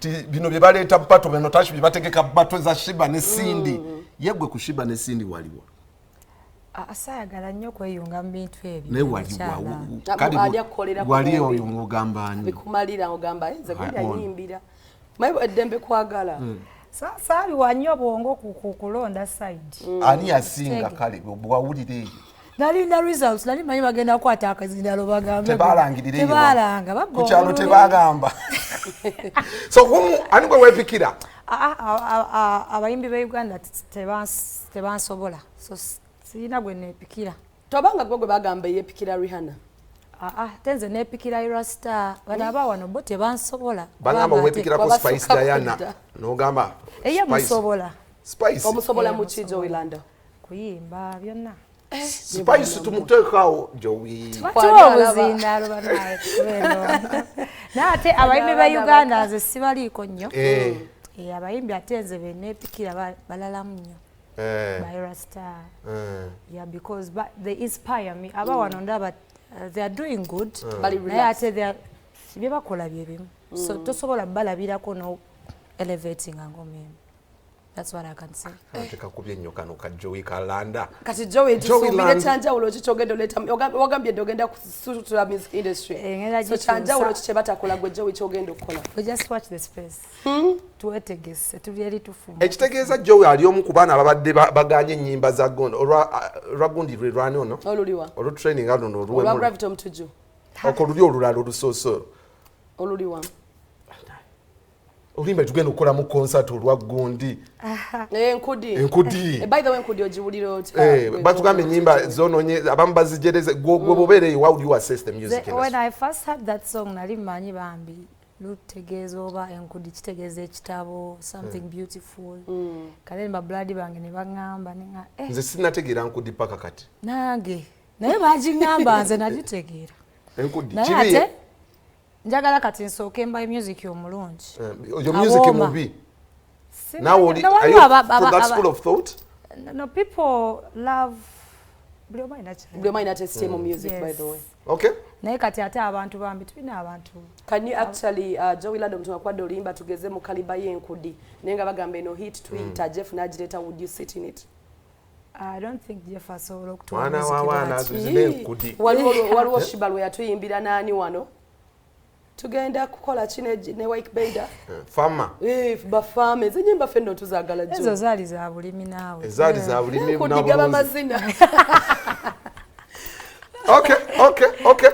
Nti bino bye baleeta battle, bino tashi bye bategeka, battle za Sheebah ne Cindy. Ye gwe ku Sheebah ne Cindy waliwa? Ah, saayagala nnyo okweyunga mu bintu ebyo. Naye waliwa? Mukyala. Kale Ali akukolera ku wali bombi. oyo ng'ogamba ani? Bikumalira ogamba, "Eh, nze gundi Ah, on. anyimbira." Maye eddembe kwagala. Saabiwa nnyo bwongo ku kulonda side. Ani yasinga? Kale bwawulira eyo. Nalinda results, nali manyi bagenda kukwata akazindalo bagambe. Tebalangirira eyo. Tebalanga. Ku kyalo tebagamba. So humu ani gwe weepikira? Abayimbi ba Uganda tebansobola, so sirina gwe neepikira. Tobanga gwe gwe bagamba yeepikira Rihanna. Ah, ah, te nze neepikira Ayra Starr. Bano aba wano bo tebansobola. Bagamba Kubanga weepikirako Wabasukka Spice Diana. kudda. N'ogamba eye Spice. Musobola. Spice. Omusobola Eh, mu ki, musobola. Jowy Landa? Kuyimba, byonna. Spice tumuteekaawo, Jowy. Batuwa obuzindaalo banaye, tubeera naye ate abayimbi ba Uganda nze sibaliiko nnyo. Eh, abayimbi ate nze beneepikira balalamu nnyo. Ba Ayra Starr. Yeah, because they inspire me. Aba wano ndaba they are doing good, Bali naye relaxed. ate bye bakola bye bimu, so tosobola balabirako no elevating ng'omuyimbi. That's what I can say. Tekakubye nnyo kano ka Jowy Kalanda. Kati Jowy, Joey tusuubire Land. kyanjawulo ki kyogenda oleeta? Wagambye dde ogenda kusutula music industry. Eh, ngenda So gituusa. kyanjawulo ki kye batakola gwe Jowy kyogenda okukola? We just watch the space. Twetegese, tuli eri tufumba. Ekitegeeza Jowy ali omu ku baana ababadde baganye ennyimba za gondi olwa gundi lwe lwani ono. Oluliwa? Olutraining luno. Olwa Oluwemula. Gravity Omutujju? Oko luli olulala olusoose. Oluliwa? Oluyimba tugenda okukola mu concert olwa gundi. Enkudi. Enkudi. Eh, by the way, Enkudi ogiwulira otya? Eh, batugamba ennyimba zononye, abamu bazijereze. Gwe bwobeera eyo, how do you assess the music When industry? I first heard that song, nali mmanyi bambi lutegeeza oba enkudi kitegeeza ekitabo, something beautiful. Kale babuladi bange ne baŋŋamba neŋa eh, Nze sinategeera nkudi paka kati. Nange naye bagiŋŋamba, nze nagitegeera. Enkudi Naye kibi. ate njagala kati nsooke mbayo music omulungi. Eh, oyo music Awooma. mubi. Nawe oli No, are waliwo you from that school of thought? No, people love, buli omu alina kyayagala. Buli omu alina taste mu music, by the way. Okay. Naye kati ate abantu bambi tulina abantu. Can you actually, Jowy Landa, omuntu akwadde oluyimba tugeze mu caliber y'Enkudi, naye nga bagamba eno hit tuyita Jeff n'agireeta, would you sit in it? I don't think Jeff asobola okutuwa Mwana music wa waana. bw'ati. Zina enkudi. Waliwo Sheebah lwe yatuyimbira naani wano, tugenda kukola ki ne Ykee Benda. Fama. Bafaama ezinyimba ffe nno tuzaagala. Ezo zaali za bulimi naawe. Ezaali za bulimi Enkudi gaba n'obulunzi. mazina. Okay.